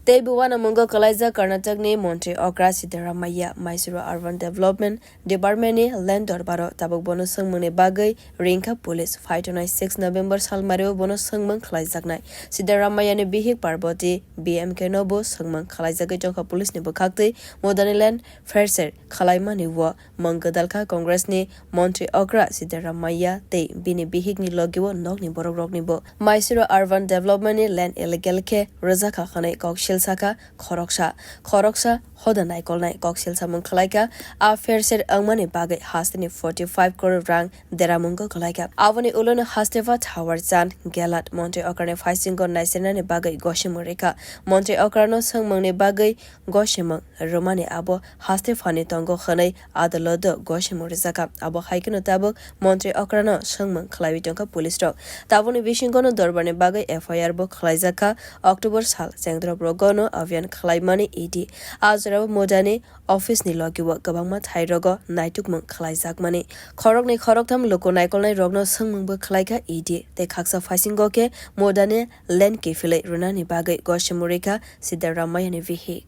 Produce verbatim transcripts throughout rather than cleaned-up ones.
Tei bo uanamungo kwlaijak Karnataka ni Montri Okra Siddaramaiah, Mysuru Urban Development Department ni Land Dorbaro tabuk bono swngmungni bagwi ringkha police. Five twenty six November salmario bono swngmung khwlaijaknai. Siddaramaiah ni bihik Parboti B M K no bo swngmung khwlaijagwi tongkha police ni bwkhaktwi Modani land pherser khwlaimani o mung gwdalkha Congress ni Montri Okra Siddaramaiah tei bini bihik ni logi o nokni borok rokni bo. Mysuru Urban Development ni land illegal khe rwjakha hwnwi kok silsakha khoroksa, khoroksa hoda naikolnai kok silsamung khwlaikha. A pherser wngmani bagwi hasteni forty five crore rang deramungo kwlaikha. Aboni ulono haste pha thawar chan gelat Montri Okra ni phaisingo naisinani bagwi gosimung rikha. Montri Okra no swngmungni bagwi gosimung rwmani abo haste phani tongo hwnwi adaloto gosimung rijak kha. Abo hai kheno tabuk Montri Okra no swngmung khwlaiwi tongkha police rok. Tabukni bisingo no dorbar ni bagwi F I R bo khwlaijak kha. October sal chengdrop rogo no abyan khwlaimani E D. A jorao Modani office ni logi o kwbangma thai rogo naitukmung khwlaijakmani. Khoroknwi khoroktham luku naikolnai rokno swngmung bo khwlaikha E D. Tei khaksa phaisingo khe Modani land kiphilwi rwnani bagwi gosimung rikha Siddaramaiah ni bihik.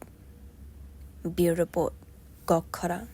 Bureau Report, Kok Khorang.